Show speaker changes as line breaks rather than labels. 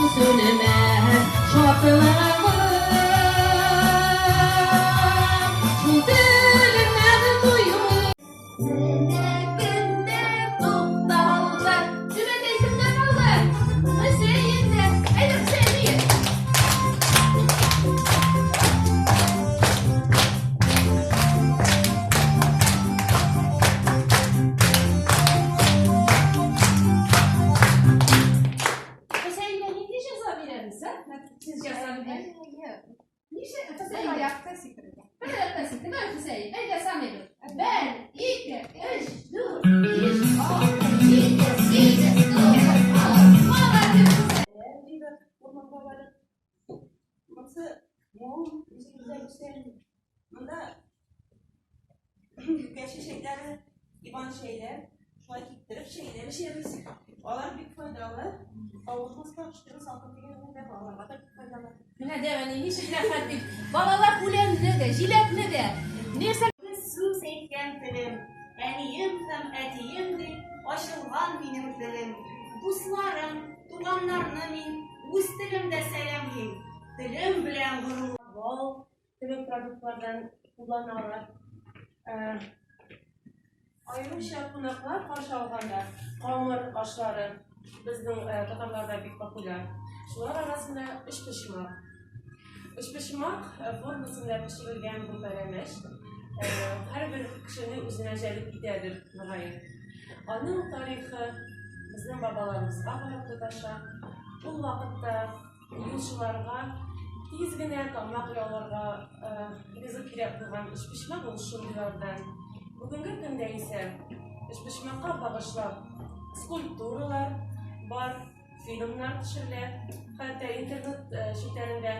Сүнмәс шатлыгым. Шул телеңнән туймый. Менә көндә тукталды. Түбәтәй кемдә калды? Хөсәендә. Әйдә, Хөсәен, бие. Хөсәенгә нинди җәза бирәбез, а? Сез җәза бирәсез. Ничә Хөсәенгә?
Аякта сикерергә.
Бер аякта сикерергә, Хөсәен. Әйдә, саныйбыз. Бер, ике, өч, дүрт, биш, алты, җиде, сигез, тугыз, ун. Молодец, Хөсәен.
Урманга барып. Монысы мул, үзебездә үсә. Монда юкә чәчәкләре, иван чәйләр, шулай киптереп чәйләр эчәбез. Алар бик файдалы. Авыртмаска, өшкерү, салкын тигәнгә дә балаларга да бик файдалы.
Менә дә әни ничек рәхәт бит. Балалар үләнне дә, җиләкне дә. Нәрсә
Сүз әйткән телем, әнием һәм әтием дип ачылган минем телем. Дусларым, туганнарны мин үз телемдә сәламлим. Телем белән горур.
Бал кебек продуктлардан кулланалар. Аеруча кунаклар каршы алганда камыр ашлары безнең татарларда бик популяр. Шулар арасында өчпочмак. Өчпочмак формасында пешерелгән бу пәрәмәч һәрбер кешене үзенә җәлеп итәдер, мөгаен. Аның тарихы безнең бабаларыбызга барып тоташа. Ул вакытта юлчыларга тиз генә тамак ялгарга ризык кирәк булган өчпочмак ул шундыйлардан. Бүгенге көндә исә өчпочмакка багышлап скульптуралар бар, фильмнар төшерелә. Хәтта интернет челтәрендә